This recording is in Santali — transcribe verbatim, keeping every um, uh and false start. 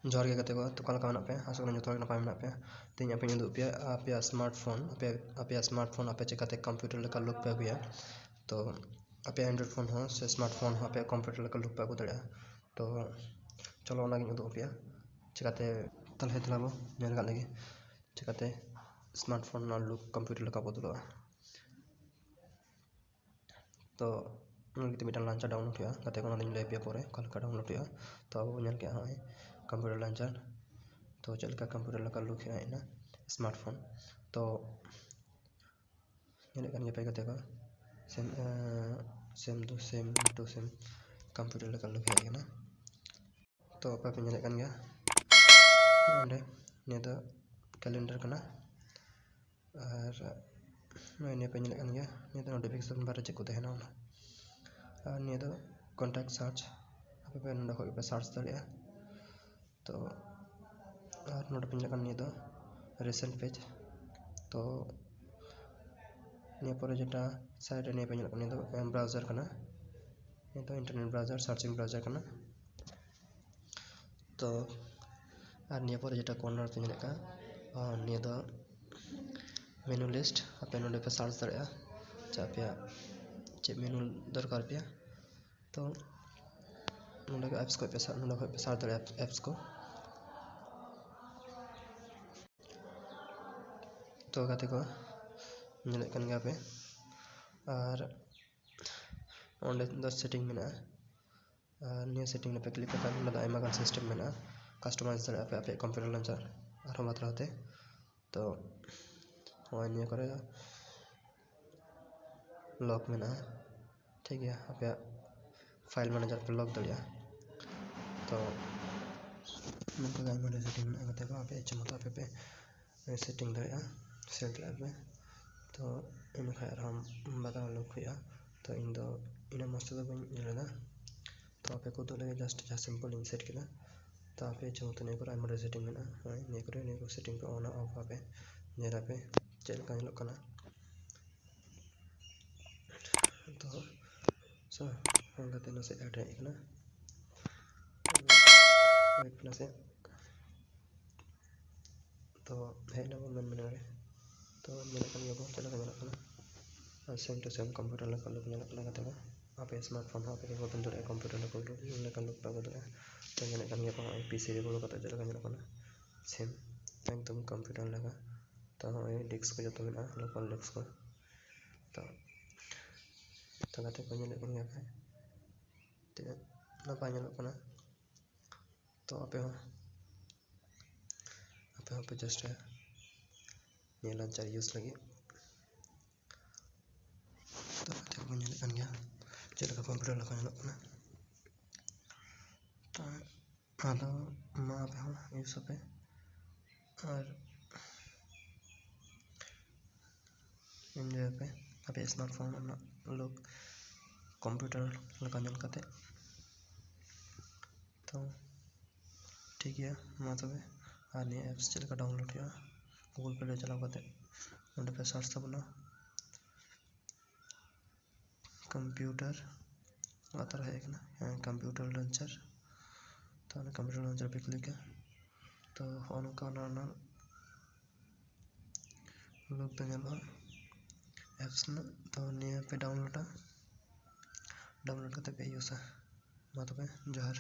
ᱡᱚᱦᱟᱨ ᱜᱮ ᱜᱟᱛᱮ ᱠᱚ, ᱛᱚ ᱚᱠᱟ ᱞᱮᱠᱟ ᱢᱮᱱᱟᱜ ᱯᱮᱭᱟ? ᱟᱥᱚᱜ ᱠᱟᱱᱟ ᱡᱚᱛᱚ ᱦᱚᱲ ᱜᱮ ᱱᱟᱯᱟᱭ ᱢᱮᱱᱟᱜ ᱯᱮᱭᱟ᱾ ᱛᱮᱦᱮᱧ ᱟᱯᱮᱧ ᱩᱫᱩᱜ ᱯᱮᱭᱟ ᱟᱯᱮᱭᱟᱜ ᱥᱢᱟᱨᱴ ᱯᱷᱳᱱ, ᱟᱯᱮ ᱟᱯᱮᱭᱟᱜ ᱥᱢᱟᱨᱴ ᱯᱷᱳᱱ ᱟᱯᱮ ᱪᱮᱠᱟᱛᱮ ᱠᱚᱢᱯᱤᱭᱩᱴᱟᱨ ᱞᱮᱠᱟ ᱞᱩᱠ ᱯᱮ ᱟᱹᱜᱩᱭᱟ᱾ ᱛᱚ ᱟᱯᱮᱭᱟᱜ ᱮᱱᱰᱨᱚᱭᱮᱰ ᱯᱷᱳᱱ ᱦᱚᱸ ᱥᱮ ᱥᱢᱟᱨᱴ ᱯᱷᱳᱱ ᱦᱚᱸ ᱟᱯᱮᱭᱟᱜ ᱠᱚᱢᱯᱤᱭᱩᱴᱟᱨ ᱞᱮᱠᱟ ᱞᱩᱠ ᱯᱮ ᱟᱹᱜᱩ ᱫᱟᱲᱮᱭᱟᱜᱼᱟ᱾ ᱛᱚ ᱪᱚᱞᱚ ᱚᱱᱟᱜᱤᱧ ᱩᱫᱩᱜ ᱟᱯᱮᱭᱟ ᱪᱮᱠᱟᱛᱮ᱾ ᱛᱟᱦᱞᱮ ᱫᱮᱞᱟ ᱵᱚ ᱧᱮᱞ ᱠᱟᱜ ᱞᱮᱜᱮ ᱪᱮᱠᱟᱛᱮ ᱥᱢᱟᱨᱴ ᱯᱷᱳᱱ ᱨᱮᱱᱟᱜ ᱞᱩᱠ ᱠᱚᱢᱯᱤᱭᱩᱴᱟᱨ ᱞᱮᱠᱟ ᱵᱚᱫᱚᱞᱚᱜᱼᱟ᱾ ᱛᱚ ᱚᱱᱟ ᱞᱟᱹᱜᱤᱫ ᱛᱮ ᱢᱤᱫᱴᱟᱝ ᱞᱟᱱᱪᱟᱨ ᱰᱟᱣᱩᱱᱞᱳᱰ ᱦᱩᱭᱩᱜᱼᱟ, ᱜᱟᱛᱮ ᱠᱚ ᱚᱱᱟ ᱫᱚᱧ ᱞᱟᱹᱭ ᱟᱯᱮᱭᱟ ᱯᱚᱨᱮ ᱚᱠᱟ ᱞᱮᱠᱟ ᱰᱟᱣᱩᱱᱞᱳᱰ ᱦᱩᱭᱩᱜᱼᱟ᱾ ᱛᱚ ᱟᱵᱚ ᱵᱚᱱ ᱧᱮᱞ ᱠᱮᱜᱼᱟ ᱱᱚᱜᱼᱚᱭ ᱠᱚᱢᱯᱤᱭᱩᱴᱟᱨ ᱞᱟᱱᱪᱟᱨ᱾ ᱛᱚ ᱪᱮᱫ ᱞᱮᱠᱟ ᱠᱚᱢᱯᱤᱭᱩᱴᱟᱨ ᱞᱮᱠᱟ ᱞᱩᱠ ᱦᱮᱡ ᱮᱱᱟ ᱥᱢᱟᱨᱴ ᱯᱷᱳᱱ᱾ ᱛᱚ ᱧᱮᱞᱮᱫ ᱠᱟᱱ ᱜᱮᱭᱟ ᱯᱮ ᱜᱟᱛᱮ ᱠᱚ, ᱥᱮᱢ ᱥᱮᱢ ᱫᱚ ᱥᱮᱢ ᱴᱩ ᱥᱮᱢ ᱠᱚᱢᱯᱤᱭᱩᱴᱟᱨ ᱞᱮᱠᱟ ᱞᱩᱠ ᱦᱮᱡ ᱟᱠᱟᱱᱟ᱾ ᱛᱚ ᱟᱯᱮ ᱯᱮ ᱧᱮᱞᱮᱫ ᱠᱟᱱ ᱜᱮᱭᱟ ᱚᱸᱰᱮ, ᱱᱤᱭᱟᱹ ᱫᱚ ᱠᱮᱞᱮᱱᱰᱟᱨ ᱠᱟᱱᱟ᱾ ᱟᱨ ᱱᱚᱜᱼᱚᱭ ᱱᱤᱭᱟᱹ ᱯᱮ ᱧᱮᱞᱮᱫ ᱠᱟᱱ ᱜᱮᱭᱟ, ᱱᱤᱭᱟᱹ ᱫᱚ ᱱᱳᱴᱤᱯᱷᱤᱠᱮᱥᱚᱱ ᱵᱟᱨ ᱨᱮ ᱪᱮᱫ ᱠᱚ ᱛᱟᱦᱮᱱᱟ ᱚᱱᱟ᱾ ᱟᱨ ᱱᱤᱭᱟᱹ ᱫᱚ ᱠᱚᱱᱴᱟᱠᱴ ᱥᱟᱨᱪ, ᱟᱯᱮ ᱯᱮ ᱱᱚᱸᱰᱮ ᱠᱷᱚᱱ ᱜᱮᱯᱮ ᱥᱟᱨᱪ ᱫᱟᱲᱮᱭᱟᱜᱼᱟ᱾ ᱛᱚ ᱟᱨ ᱱᱚᱰᱮ ᱯᱮ ᱧᱮᱞᱮᱫ ᱠᱟᱱ ᱱᱤᱭᱟᱹ ᱫᱚ ᱨᱤᱥᱮᱱᱴ ᱯᱮᱡᱽ᱾ ᱛᱚ ᱱᱤᱭᱟᱹ ᱯᱚᱨᱮ ᱡᱮᱴᱟ ᱥᱟᱭᱤᱰ ᱨᱮ ᱱᱤᱭᱟᱹ ᱯᱮ ᱧᱮᱞᱮᱫ ᱠᱟᱱ ᱱᱤᱭᱟᱹ ᱫᱚ ᱵᱨᱟᱣᱡᱟᱨ ᱠᱟᱱᱟ᱾ ᱱᱤᱭᱟᱹ ᱫᱚ ᱤᱱᱴᱟᱨᱱᱮᱴ ᱵᱨᱟᱣᱡᱟᱨ, ᱥᱟᱨᱪᱤᱝ ᱵᱨᱟᱣᱡᱟᱨ ᱠᱟᱱᱟ᱾ ᱛᱚ ᱟᱨ ᱱᱤᱭᱟᱹ ᱯᱚᱨᱮ ᱡᱮᱴᱟ ᱠᱚᱨᱱᱟᱨ ᱯᱮ ᱧᱮᱞᱮᱫ ᱠᱟᱱ, ᱟᱨ ᱱᱤᱭᱟᱹ ᱫᱚ ᱢᱮᱱᱩ ᱞᱤᱥᱴ᱾ ᱟᱯᱮ ᱱᱚᱰᱮ ᱯᱮ ᱥᱟᱨᱪ ᱫᱟᱲᱮᱭᱟᱜᱼᱟ ᱡᱮ ᱟᱯᱮᱭᱟᱜ ᱪᱮᱫ ᱢᱮᱱᱩ ᱫᱚᱨᱠᱟᱨ ᱯᱮᱭᱟ᱾ ᱛᱚ ᱱᱚᱰᱮ ᱜᱮ ᱮᱯᱥ ᱠᱷᱚᱱ ᱯᱮ ᱥᱟ-, ᱱᱚᱰᱮ ᱠᱷᱚᱱ ᱯᱮ ᱥᱟᱨᱪ ᱫᱟᱲᱮᱭᱟᱜᱼᱟ ᱮᱯᱥ ᱠᱚ᱾ ᱛᱚ ᱜᱟᱛᱮ ᱠᱚ, ᱧᱮᱞᱮᱫ ᱠᱟᱱ ᱜᱮᱭᱟ ᱯᱮ, ᱟᱨ ᱚᱸᱰᱮ ᱫᱚ ᱥᱮᱴᱤᱝ ᱢᱮᱱᱟᱜᱼᱟ᱾ ᱟᱨ ᱱᱤᱭᱟᱹ ᱥᱮᱴᱤᱝ ᱨᱮᱯᱮ ᱠᱞᱤᱠ ᱞᱮᱠᱷᱟᱱ ᱱᱚᱰᱮ ᱫᱚ ᱟᱭᱢᱟ ᱜᱟᱱ ᱥᱤᱥᱴᱮᱢ ᱢᱮᱱᱟᱜᱼᱟ, ᱠᱟᱥᱴᱚᱢᱟᱭᱤᱡᱽ ᱫᱟᱲᱮᱭᱟᱜᱼᱟ ᱯᱮ ᱟᱯᱮᱭᱟᱜ ᱠᱚᱢᱯᱤᱭᱩᱴᱟᱨ ᱞᱟᱱᱪᱟᱨ ᱟᱨᱦᱚᱸ ᱵᱟᱛᱨᱟᱣ ᱛᱮ᱾ ᱛᱚ ᱱᱚᱜᱼᱚᱭ ᱱᱤᱭᱟᱹ ᱠᱚᱨᱮ ᱞᱚᱠ ᱢᱮᱱᱟᱜᱼᱟ, ᱴᱷᱤᱠ ᱜᱮᱭᱟ, ᱟᱯᱮᱭᱟᱜ ᱯᱷᱟᱭᱤᱞ ᱢᱮᱱᱮᱡᱟᱨ ᱯᱮ ᱞᱚᱠ ᱫᱟᱲᱮᱭᱟᱜᱼᱟ᱾ ᱛᱚ ᱱᱚᱝᱠᱟ ᱜᱮ ᱟᱭᱢᱟ ᱰᱷᱮᱨ ᱥᱮᱴᱤᱝ ᱢᱮᱱᱟᱜᱼᱟ ᱜᱟᱛᱮ ᱠᱚ, ᱟᱯᱮ ᱤᱪᱪᱷᱟᱹ ᱢᱚᱛᱚ ᱟᱯᱮ ᱯᱮ ᱥᱮᱴᱤᱝ ᱫᱟᱲᱮᱭᱟᱜᱼᱟ, ᱥᱮᱴ ᱫᱟᱲᱮᱭᱟᱜᱼᱟ ᱯᱮ᱾ ᱛᱚ ᱤᱱᱟᱹ ᱠᱷᱟᱱ ᱟᱨᱦᱚᱸ ᱵᱟᱛᱨᱟᱣ ᱞᱩᱠ ᱦᱩᱭᱩᱜᱼᱟ᱾ ᱛᱚ ᱤᱧ ᱫᱚ ᱤᱱᱟᱹᱜ ᱢᱚᱡᱽ ᱛᱮᱫᱚ ᱵᱟᱹᱧ ᱤᱭᱟᱹ ᱞᱮᱫᱟ᱾ ᱛᱚ ᱟᱯᱮ ᱠᱚ ᱩᱫᱩᱜ ᱞᱟᱹᱜᱤᱫ just ᱡᱟᱦᱟᱸ simple ᱤᱧ ᱥᱮᱴ ᱠᱮᱫᱟ᱾ ᱛᱚ ᱟᱯᱮ ᱤᱪᱪᱷᱟᱹ ᱢᱚᱛᱚ ᱱᱤᱭᱟᱹ ᱠᱚᱨᱮ ᱟᱭᱢᱟ ᱰᱷᱮᱨ ᱥᱮᱴᱤᱝ ᱢᱮᱱᱟᱜᱼᱟ᱾ ᱦᱳᱭ, ᱱᱤᱭᱟᱹ ᱠᱚᱨᱮ ᱱᱤᱭᱟᱹ ᱠᱚ ᱥᱮᱴᱤᱝ ᱯᱮ ᱚᱱᱟ ᱚᱯᱷ ᱟᱯᱮ, ᱧᱮᱞ ᱟᱯᱮ ᱪᱮᱫ ᱞᱮᱠᱟ ᱧᱮᱞᱚᱜ ᱠᱟᱱᱟ᱾ ᱛᱚ ᱥᱚ ᱚᱱᱠᱟᱛᱮ ᱱᱟᱥᱮ ᱮᱰ ᱦᱮᱡ ᱟᱠᱟᱱᱟ᱾ ᱦᱳᱭ, ᱱᱟᱥᱮ ᱛᱚ ᱦᱮᱡ ᱱᱟᱵᱚᱱ ᱢᱮᱱ ᱢᱮᱱᱩ ᱨᱮ᱾ ᱛᱚ ᱧᱮᱞᱚᱜ ᱠᱟᱱ ᱜᱮᱭᱟ ᱵᱚᱱ ᱪᱮᱫ ᱞᱮᱠᱟ ᱧᱮᱞᱚᱜ ᱠᱟᱱᱟ, ᱥᱮᱢ ᱴᱩ ᱥᱮᱢ ᱠᱚᱢᱯᱤᱭᱩᱴᱟᱨ ᱞᱮᱠᱟ ᱞᱩᱠ ᱧᱮᱞᱚᱜ ᱠᱟᱱᱟ ᱜᱟᱛᱮ ᱠᱚ᱾ ᱟᱯᱮ ᱥᱢᱟᱨᱴ ᱯᱷᱳᱱ ᱦᱚᱸ ᱟᱯᱮ ᱜᱮ ᱵᱟᱵᱮᱱ ᱫᱟᱲᱮᱭᱟᱜᱼᱟ ᱠᱚᱢᱯᱤᱭᱩᱴᱟᱨ ᱞᱮᱠᱟ ᱞᱩᱠ, ᱞᱮᱠᱟ ᱞᱩᱠ ᱯᱮ ᱟᱹᱜᱩ ᱫᱟᱲᱮᱭᱟᱜᱼᱟ᱾ ᱛᱚ ᱧᱮᱞᱮᱫ ᱠᱟᱱ ᱜᱮᱭᱟ ᱯᱮ ᱱᱚᱜᱼᱚᱭ ᱯᱤ ᱥᱤ ᱨᱮ ᱵᱚᱞᱚ ᱠᱟᱛᱮ ᱪᱮᱫ ᱞᱮᱠᱟ ᱧᱮᱞᱚᱜ ᱠᱟᱱᱟ, ᱥᱮᱢ ᱮᱠᱫᱚᱢ ᱠᱚᱢᱯᱤᱭᱩᱴᱟᱨ ᱞᱮᱠᱟ᱾ ᱛᱚ ᱱᱚᱜᱼᱚᱭ ᱰᱮᱥᱠ ᱠᱚ ᱡᱚᱛᱚ ᱢᱮᱱᱟᱜᱼᱟ, ᱞᱳᱠᱟᱞ ᱰᱮᱥᱠ ᱠᱚ᱾ ᱛᱚ ᱛᱚ ᱜᱟᱛᱮ ᱠᱚ ᱧᱮᱞᱮᱫ ᱠᱟᱱ ᱜᱮᱭᱟ ᱯᱮ ᱛᱤᱱᱟᱹᱜ ᱱᱟᱯᱟᱭ ᱧᱮᱞᱚᱜ ᱠᱟᱱᱟ᱾ ᱛᱚ ᱟᱯᱮ ᱦᱚᱸ ᱟᱯᱮ ᱦᱚᱸᱯᱮ ᱪᱮᱥᱴᱟᱭᱟ ᱱᱤᱭᱟᱹ ᱞᱚᱧᱪᱟᱨ ᱤᱭᱩᱡᱽ ᱞᱟᱹᱜᱤᱫ᱾ ᱛᱚ ᱜᱟᱛᱮ ᱠᱚ ᱧᱮᱞᱮᱫ ᱠᱟᱱ ᱜᱮᱭᱟ ᱪᱮᱫ ᱞᱮᱠᱟ ᱠᱚᱢᱯᱤᱭᱩᱴᱟᱨ ᱞᱮᱠᱟ ᱧᱮᱞᱚᱜ ᱠᱟᱱᱟ᱾ ᱛᱚ ᱟᱫᱚ ᱢᱟ ᱟᱯᱮ ᱦᱚᱸ ᱤᱭᱩᱡᱽ ᱟᱯᱮ ᱟᱨ ᱮᱱᱡᱚᱭ ᱟᱯᱮ ᱟᱯᱮ ᱥᱢᱟᱨᱴ ᱯᱷᱳᱱ ᱨᱮᱱᱟᱜ ᱞᱩᱠ ᱠᱚᱢᱯᱤᱭᱩᱴᱟᱨ ᱞᱮᱠᱟ ᱧᱮᱞ ᱠᱟᱛᱮ᱾ ᱛᱚ ᱴᱷᱤᱠ ᱜᱮᱭᱟ, ᱢᱟ ᱛᱚᱵᱮ ᱟᱨ ᱱᱤᱭᱟᱹ ᱮᱯᱥ ᱪᱮᱫ ᱞᱮᱠᱟ ᱰᱟᱣᱩᱱᱞᱳᱰ ᱦᱩᱭᱩᱜᱼᱟ, ᱜᱩᱜᱩᱞ ᱯᱞᱮ ᱨᱮ ᱪᱟᱞᱟᱣ ᱠᱟᱛᱮ ᱚᱸᱰᱮ ᱯᱮ ᱥᱟᱨᱪ ᱛᱟᱵᱚᱱᱟ ᱠᱚᱢᱯᱤᱭᱩᱴᱟᱨ᱾ ᱞᱟᱛᱟᱨ ᱦᱮᱡ ᱟᱠᱟᱱᱟ, ᱦᱮᱸ, ᱠᱚᱢᱯᱤᱭᱩᱴᱟᱨ ᱞᱚᱧᱪᱟᱨ᱾ ᱛᱚ ᱚᱱᱟ ᱠᱚᱢᱯᱤᱭᱩᱴᱟᱨ ᱞᱚᱧᱪᱟᱨ ᱯᱮ ᱠᱞᱤᱠᱟ᱾ ᱛᱚ ᱦᱚᱸᱜᱼᱚ ᱱᱚᱝᱠᱟ ᱚᱱᱟ ᱨᱮᱱᱟᱜ ᱞᱩᱠ ᱫᱚ ᱧᱮᱞᱚᱜᱼᱟ ᱮᱯᱥ ᱨᱮᱱᱟᱜ᱾ ᱛᱚ ᱱᱤᱭᱟᱹ ᱯᱮ ᱰᱟᱣᱩᱱᱞᱳᱰᱟ, ᱰᱟᱣᱩᱱᱞᱳᱰ ᱠᱟᱛᱮ ᱯᱮ ᱤᱭᱩᱡᱟ᱾ ᱢᱟ ᱛᱚᱵᱮ ᱡᱚᱦᱟᱨ᱾